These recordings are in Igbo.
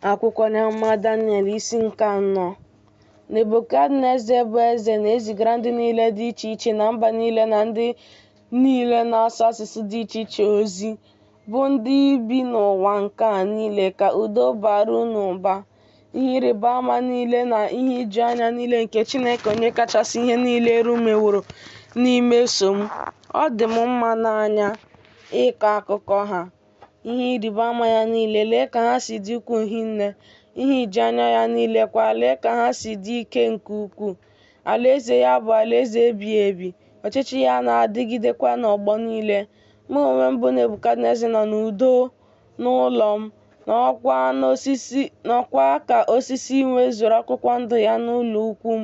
Akwụkwọ onye amụma Daniel isi nke anọ. Nebukadneza bụ eze na-ezigara ndị niile dị iche iche na mba niile na ndị niile na-asụ asụsụ dị iche iche ozi, bụ ndị bi n'ụwa nke a niile, ka udo bara unu ụba. Ihe ịrịba ama niile na ihe ijuanya niile nke Chineke Onye kachasị ihe niile elu meworo n'imeso m, ọ dị m mma n'anya ịkọ akụkọ ha. Ihe ịrịba ama ya niile, lee ka ha si dị ukwuu hinne! Ihe ijuanya ya niile kwa, lee ka ha si dị ike nke ukwuu! Alaeze ya bụ alaeze ebighị ebi, ọchịchị ya na-adịgidekwa n'ọgbọ niile. Mụ onwe m bụ Nebukadneza nọ n'udo n'ụlọ m, nọkwa ka osisi nwezuru akwụkwọ ndụ ya n'ụlọ ukwu m.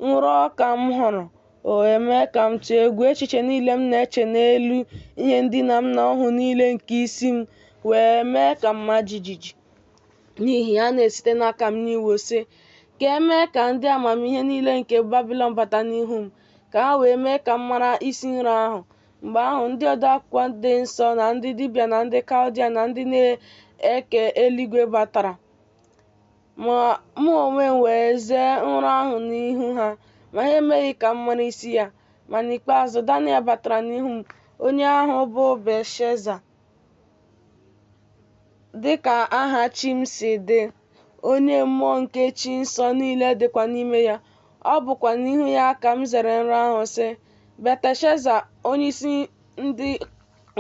Nrọ ka m hụrụ, o wee mee ka m tụọ egwu, echiche niile m na-eche n'elu ihe ndina m na ọhụ niile nke isi m wee mee ka m maa jijiji. N'ihi ya, a na-esite n'aka m nye iwu, sị, Ka e mee ka ndị amamihe niile nke Babilọn bata n'ihu m, ka ha wee mee ka m mara isi nrọ ahụ. Mgbe ahụ, ndị odeakwụkwọ dị nsọ na ndị dibịa na ndị Kaldia na ndị na-eke eluigwe batara. Ma mụ onwe m wee zee nrọ ahụ n'ihu ha, ma ha emeghị ka m mara isi ya. Ma n'ikpeazụ, Daniel batara n'ihu m, onye ahụ bụ Belteshaza, dị ka aha chi m si dị, onye mmụọ nke chi nsọ niile dịkwa n'ime ya. Ọ bụkwa n'ihu ya ka m zere nrọ ahụ, sị, Belteshaza, onyeisi ndị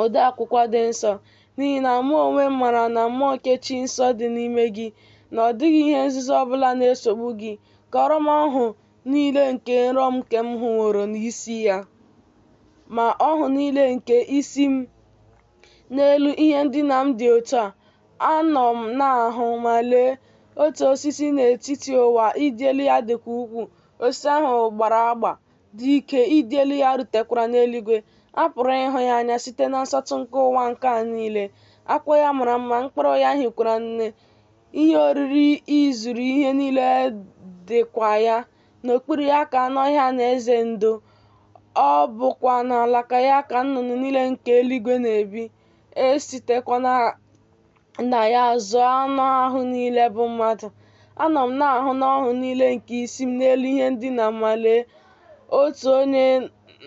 odeakwụkwọ dị nsọ, n'ihi na mụ onwe m maara na mmụọ nke chi nsọ dị n'ime gị, na ọ dịghị ihe nzuzo ọ bụla na-esogbu gị. Kọọrọ m ọhụ niile nke nrọ m nke m hụworo na isi ya. Ma ọhụ niile nke isi m n'elu ihe ndina m dị otu a, Anọ m na-ahụ, ma lee, otu osisi n'etiti ụwa, ịdị elu ya dịkwa ukwuu. Osisi ahụ gbara agba, dị ike, ịdị elu ya rutekwara n'eluigwe. A pụrụ ịhụ ya anya site na nsọtụ nke ụwa nke a niile. Akwụkwọ ya mara mma, mkpụrụ ya hikwara nne, ihe oriri izuru ihe niile dịkwa ya. N'okpuru ya ka anụ ọhịa na-eze ndo, ọ bụkwa n'alaka ya ka nnụnụ niile nke eluigwe na-ebi. E sitekwa na ya zụọ anụ ahụ niile bụ mmadụ. Anọ m na-ahụ n'ọhụ niile nke isi m n'elu ihe ndina m, ma lee, otu onye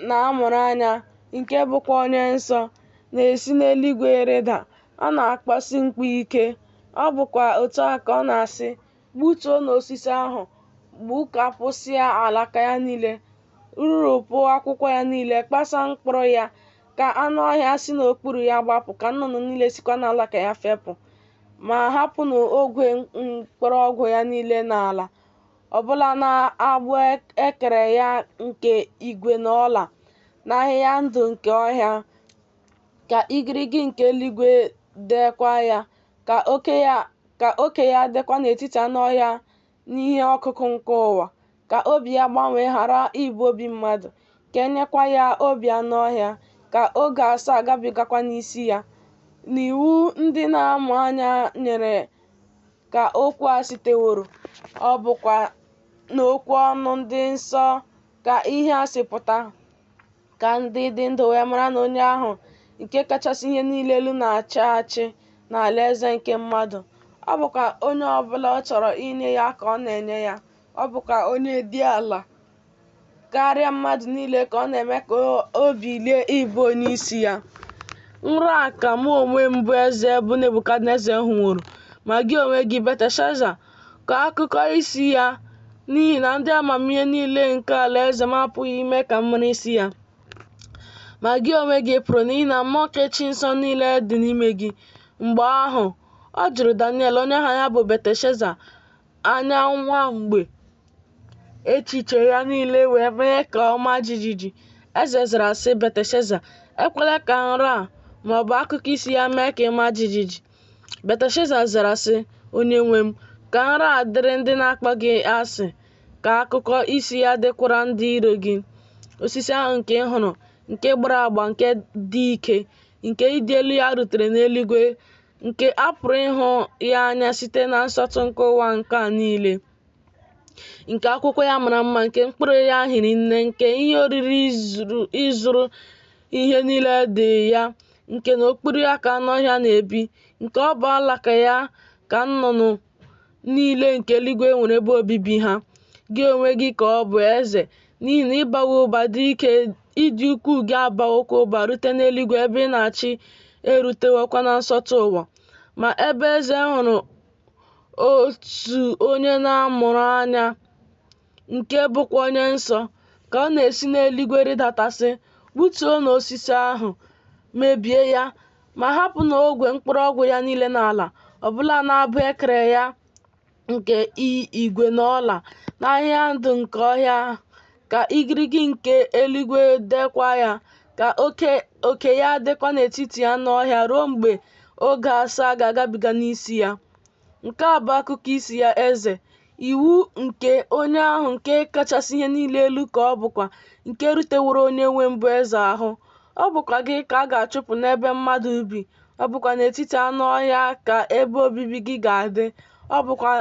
na-amụrụ anya, nke bụkwa onye nsọ, na-esi n'eluigwe rịda, ọ na-akpọsi mkpu ike, ọ bụkwa otu a ka ọ na-asị, Gbutuonụ osisi ahụ, gbukapụsịa alaka ya niile, rurupụ akwụkwọ ya niile, kpasaa mkpụrụ ya, ka anụ ọhịa si n'okpuru ya gbapụ, ka nnụnụ niile sikwa n'alaka ya fepụ. Ma hapụnụ ogwe mkpọrọgwụ ya niile n'ala, ọbụla n'agbụ e kere ya nke igwe na ọla, na ahịhịa ndụ nke ọhịa. Ka igirigi nke eluigwe deekwa ya, ka oke ya dịkwa n'etiti anụ ọhịa na ihe ọkụkụ nke ụwa. Ka obi ya gbanwee ghara ịbụ obi mmadụ, ka e nyekwa ya obi anụ ọhịa, ka oge asaa gabigakwa n'isi ya. N'iwu ndị na-amụ anya nyere ka okwu a siteworo, ọ bụkwa n'okwu ọnụ ndị nsọ ka ihe a si pụta, ka ndị dị ndụ wee mara na onye ahụ nke kachasị ihe niile elu na-achị achị n'alaeze nke mmadụ, ọ bụkwa onye ọ bụla ọ chọrọ inye ya ka ọ na-enye ya, ọ bụkwa onye dị ala karịa mmadụ niile ka ọ na-eme ka o bilie ịbụ onye isi ya. Nrọ a ka mụ onwe m bụ eze bụ Nebukadneza hụworo, ma gị onwe gị, Belteshaza, kọọ akụkọ isi ya, n'ihi na ndị amamihe niile nke alaeze m apụghị ime ka m mara isi ya. Ma gị onwe gị pụrụ, n'ihi na mmụọ nke chi nsọ niile dị n'ime gị. Mgbe ahụ, ọ jụrụ Daniel, onye aha ya bụ Belteshaza, anya nwa mgbe, echiche ya niile wee mee ka ọ maa jijiji. Eze zara sị Belteshaza, Ekwela ka nrọ a ma ọ bụ akụkọ isi ya mee ka ị maa jijiji. Belteshaza zara sị, Onyenwe m, ka nrọ a dịrị ndị na-akpọ gị asị, ka akụkọ isi ya dịkwara ndị iro gị. Osisi ahụ nke ị hụrụ, nke gbara agba, nke dị ike, nke ịdị elu ya rutere n'eluigwe, nke a pụrụ ịhụ ya anya site na nsọtụ nke ụwa nke a niile, nke akwụkwọ ya mara mma, nke mkpụrụ ya hiri nne, nke ihe oriri izuru ihe niile dị ya, nke n'okpuru ya ka anụ ọhịa na-ebi, nke ọ bụ alaka ya ka nnụnụ niile nke eluigwe nwere ebe obibi ha. Gị onwe gị ka ọ bụ eze, n'ihi na ị bawo ụba dị ike, ịdị ukwuu gị abawokwa ụba rute n'eluigwe, ebe ị na-achị erutewokwa na nsọtụ ụwa. Ma ebe eze hụrụ otu onye na-amụrụ anya, nke bụkwa onye nsọ, ka ọ na-esi n'eluigwe rịdata, sị, Gbutuonụ osisi ahụ, mebie ya, ma hapụnụ ogwe mkpọrọgwụ ya niile n'ala, ọbụla n'agbụ e kere ya nke igwe na ọla, na ahịhịa ndụ nke ọhịa, ka igirigi nke eluigwe dekwa ya, ka oke ya dịkwa n'etiti anụ ọhịa ruo mgbe oge asaa ga-agabiga n'isi ya. Nke a bụ akụkọ isi ya, eze. Iwu nke onye ahụ nke kachasị ihe niile elu ka ọ bụkwa, nke ruteworo onye nwe m bụ eze ahụ. Ọ bụkwa gị ka a ga-achụpụ n'ebe mmadụ bi, ọ bụkwa n'etiti anụ ọhịa ka ebe obibi gị ga-adị, ọ bụkwa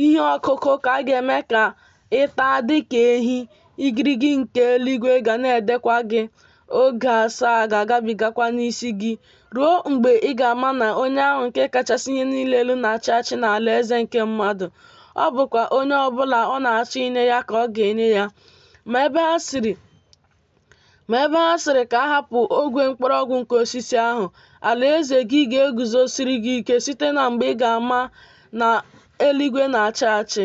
ihe ọkụkụ ka a ga-eme ka ị taa dị ka ehi, igirigi nke eluigwe ga na-edekwa gị, oge asaa ga-agabigakwa n'isi gị, ruo mgbe ị ga-ama na onye ahụ nke kachasị ihe niile elu na-achị achị n'alaeze nke mmadụ, ọ bụkwa onye ọ bụla ọ na-achọ inye ya ka ọ ga-enye ya. Ma ebe ha sịrị ka a hapụ ogwe mkpọrọgwụ nke osisi ahụ, alaeze gị ga-eguzosiri gị ike site na mgbe ị ga-ama na eluigwe na-achị achị.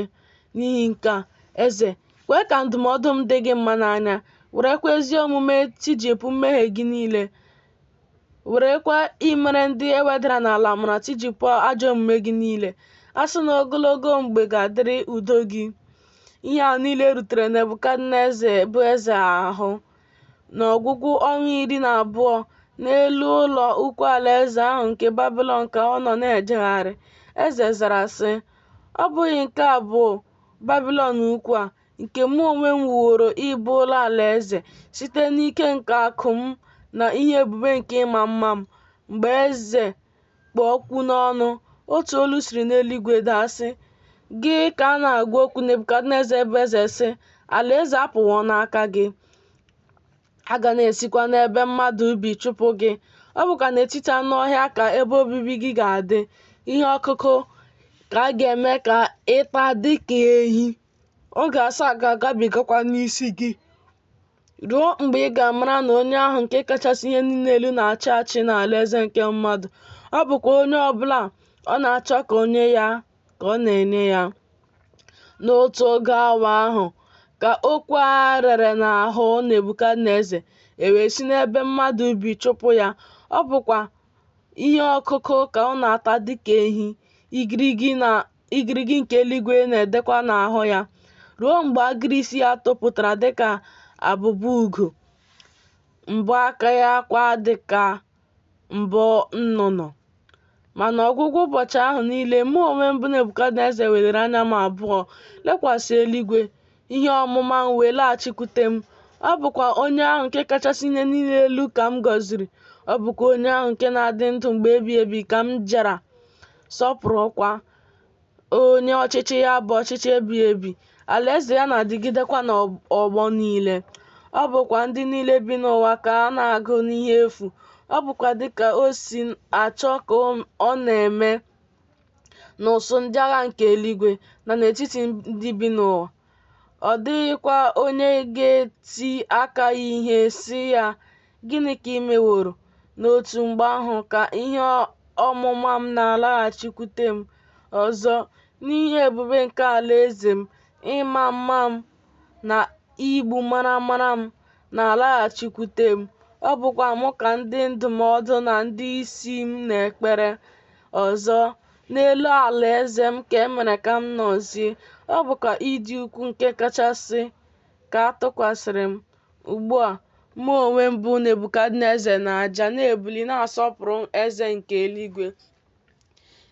N'ihi nke a, eze, kwee ka ndụmọdụ m dị gị mma n'anya, werekwa ezi omume tijipụ mmehie gị niile, werekwa imere ndị e wedara n'ala amara tijipụ ajọ omume gị niile. A sị na ogologo mgbe ga-adịrị udo gị. Ihe a niile rutere Nebukadneza bụ eze ahụ. N'ọgwụgwụ ọnwa 12, n'elu ụlọ ukwu alaeze ahụ nke Babilọn ka ọ nọ na-ejegharị. Eze zara sị, Ọ bụghị nke a bụ Babilọn ukwu a, nke mụ onwe m wuworo ịbụ ụlọ alaeze, site n'ike nke akụ m na ihe ebube nke ịma mma m? Mgbe eze kpụ okwu n'ọnụ, otu olu siri n'eluigwe daa sị, Gị ka a na-agwa okwu Nebukadneza bụ eze sị, Alaeze apụwo n'aka gị. A ga na-esikwa n'ebe mmadụ bi chụpụ gị. Ọ bụkwa n'etiti anụ ọhịa ka ebe obibi gị ga-adị. Ihe ọkụkụ ka a ga-eme ka ị taa dị ka ehi. Oge asaa ga-agabigakwa n'isi gị, ruo mgbe ị ga-amara na onye ahụ nke kachasị ihe niile elu na-achị achị n'alaeze nke mmadụ, ọ bụkwa onye ọ bụla ọ na-achọ ka o nye ya ka ọ na-enye ya. N'otu oge awa ahụ ka okwu a rere n'ahụ Nebukadneza, e wee si n'ebe mmadụ bi chụpụ ya. Ọ bụkwa ihe ọkụkụ ka ọ na-ata dị ka ehi, igirigi nke eluigwe na-edekwa n'ahụ ya, ruo mgbe agịrị isi ya topụtara dị ka abụba ugo, mbọ aka ya kwa dị ka mbọ nnụnụ. Ma n'ọgwụgwụ ụbọchị ahụ niile, mụ onwe m bụ Nebukadneza weliri anya m abụọ lekwasị eluigwe, ihe ọmụma m wee laghachikwute m. Ọ bụkwa onye ahụ nke kachasị ihe niile elu ka m gọziri, ọ bụkwa onye ahụ nke na-adị ndụ mgbe ebighị ebi ka m jara sọpụrụkwa, onye ọchịchị ya bụ ọchịchị ebighị ebi, alaeze ya na-adịgidekwa n'ọgbọ niile. Ọ bụkwa ndị niile bi n'ụwa ka a na-agụ n'ihe efu, ọ bụkwa dịka o si achọ ka ọ na-eme n'ụsụụ ndị agha nke eluigwe na n'etiti ndị bi n'ụwa. Ọ dịghịkwa onye ga-eti aka ya ihe sị ya, Gịnị ka i meworo? N'otu mgbe ahụ ka ihe ọmụma m na-alaghachikwute m ọzọ n'ihe ebube nke alaeze m, ịma mma m na igbu maramara m na-alaghachikwute m. Ọ bụkwa mụ ka ndị ndụmọdụ na ndị isi m na-ekpere. Ọzọ, n'elu alaeze m ka e mere ka m nọzie, ọ bụkwa ịdị ukwu nke kachasị ka a tụkwasịrị m. Ugbu a, mụ onwe m bụ Nebukadneza na-aja, na-ebuli, na-asọpụrụ eze nke eluigwe,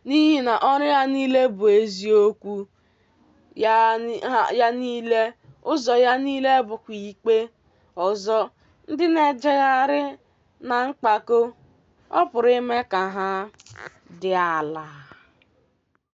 n'ihi na ọrụ ya niile bụ eziokwu ya niile, ụzọ ya niile bụkwa ikpe. Ọzọ, ndị na-ejegharị na mpako, ọ pụrụ ime ka ha dị ala.